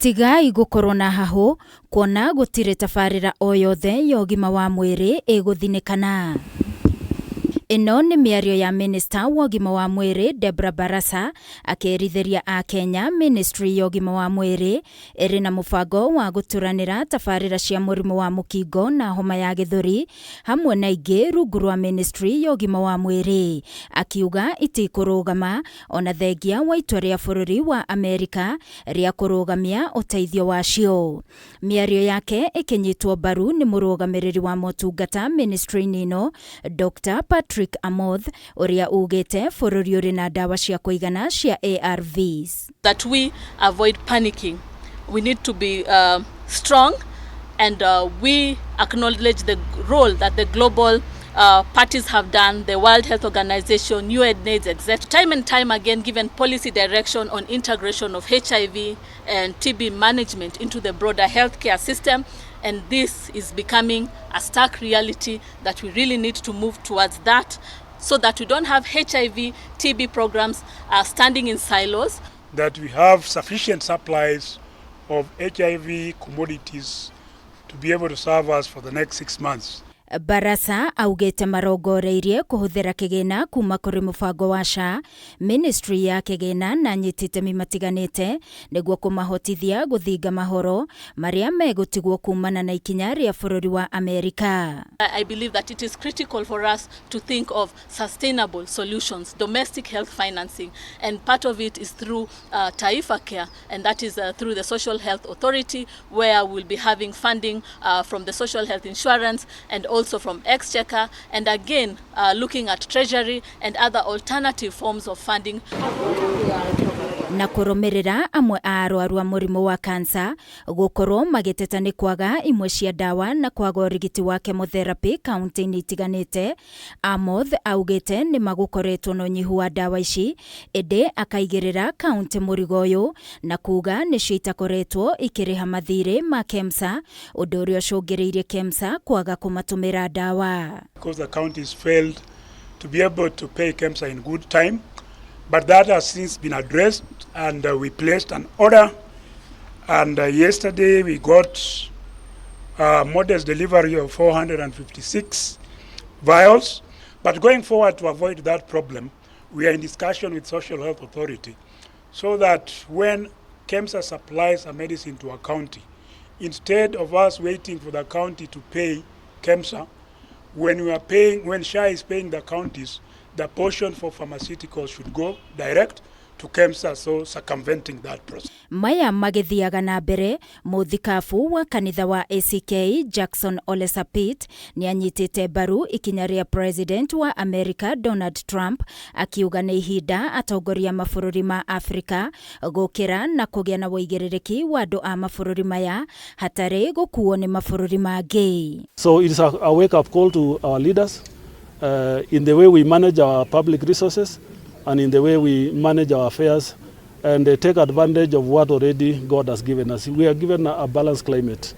Tigai gũkorwo na hahũ kuona gũtirĩ tabarĩra o yothe ya ũgima wa mwĩrĩ ĩgũthinĩkana. Ĩno nĩ mĩario ya Minista wa ũgima wa mwĩrĩ Deborah Barasa akĩrithĩria Akenya Ministry ya ũgima wa mwĩrĩ ĩrĩ na mũbango wa gũturanĩra tabarĩra cia mũrimũ wa mũkingo na homa ya gĩthũri hamwe na ingĩ rungu rwa Ministry ya ũgima wa mwĩrĩ, akiuga itikũrũgama ona thengia wa itua rĩa bũrũri wa Amerika rĩa kũrũgamia ũteithio wacio. Mĩario yake ĩkĩnyitwo mbaru nĩ mũrũgamĩrĩri wa motungata ministry-inĩ ĩno Dr Patrick Amoth ũrĩa ugĩte bũrũri ũrĩ na ndawa cia kũigana cia ARVs. That we avoid panicking. We need to be strong and we acknowledge the role that the global parties have done, the World Health Organization, UNAIDS, etc. Time and time again given policy direction on integration of HIV and TB management into the broader healthcare system, and this is becoming a stark reality that we really need to move towards that so that we don't have HIV, TB programs standing in silos. That we have sufficient supplies of HIV commodities to be able to serve us for the next 6 months. Barasa augĩte marongoreirie kũhũthĩra kĩgĩna kuma kũrĩ mũbango wa SHA, ministry ya kĩgĩna na anyiti itemi matiganĩte nĩguo kũmahotithia gũthinga mahoro marĩa megũtigwo kumana na ikinya rĩa bũrũri wa Amerika. I believe that it is critical for us to think of sustainable solutions, domestic health financing, and part of it is through Taifa Care, and that is through the Social Health Authority, where we'll be having funding from the social health insurance and also from Exchequer, and again looking at Treasury and other alternative forms of funding. Na kũrũmĩrĩra amwe a arwaru a mũrimũ wa kansa gũkorwo magĩteta nĩ kwaga imwe cia ndawa na kwaga ũrigiti wa chemotherapy kaunti-inĩ itiganĩte, Amoth augĩte nĩ magũkoretwo na ũnyihu wa ndawa ici, ĩndĩ akaigĩrĩra kaunti mũrigo ũyũ na kuga nĩcio itakoretwo ikĩrĩha mathirĩ ma KEMSA, ũndũ ũrĩa ũcũngĩrĩirie KEMSA kwaga kũmatũmĩra ndawa. Because the counties failed to be able to pay KEMSA in good time, but that has since been addressed, and we placed an order, and yesterday we got a modest delivery of 456 vials. But going forward, to avoid that problem, we are in discussion with Social Health Authority so that when KEMSA supplies a medicine to a county, instead of us waiting for the county to pay KEMSA, when we are paying, when SHA is paying the counties, the portion for pharmaceuticals should go direct to KEMSA, so circumventing that process. Maya magĩthiaga na mbere, mũthikabu wa kanitha wa ACK Jackson Ole Sapit nĩ anyitĩte mbaru ikinya rĩa President wa America Donald Trump, akiuga nĩ ihinda atongoria mabũrũri ma Afrika gũkĩra na kũgĩa na ũigĩrĩrĩki wa andũ a mabũrũri maya hatarĩ gũkuo nĩ mabũrũri mangĩ. So it is a wake-up call to our leaders in the way we manage our public resources and in the way we manage our affairs, and take advantage of what already God has given us. We are given a balanced climate.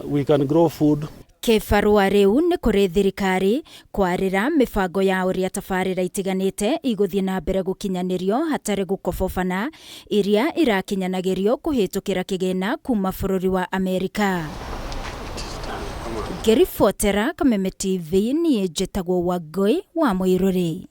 We can grow food. Kĩbarũa rĩu nĩ kũrĩ thirikari kwarĩra mĩbango ya ũrĩa tabarĩra itiganĩte igũthiĩ na mbere gũkinyanĩrio hatarĩ gũkobobana iria irakinyanagĩrio kũhĩtũkĩra kĩgĩna kuma bũrũri wa Amerika. Ngĩribotera Kameme TV, niĩ njĩtagwo Wangũi wa Mũirũrĩ.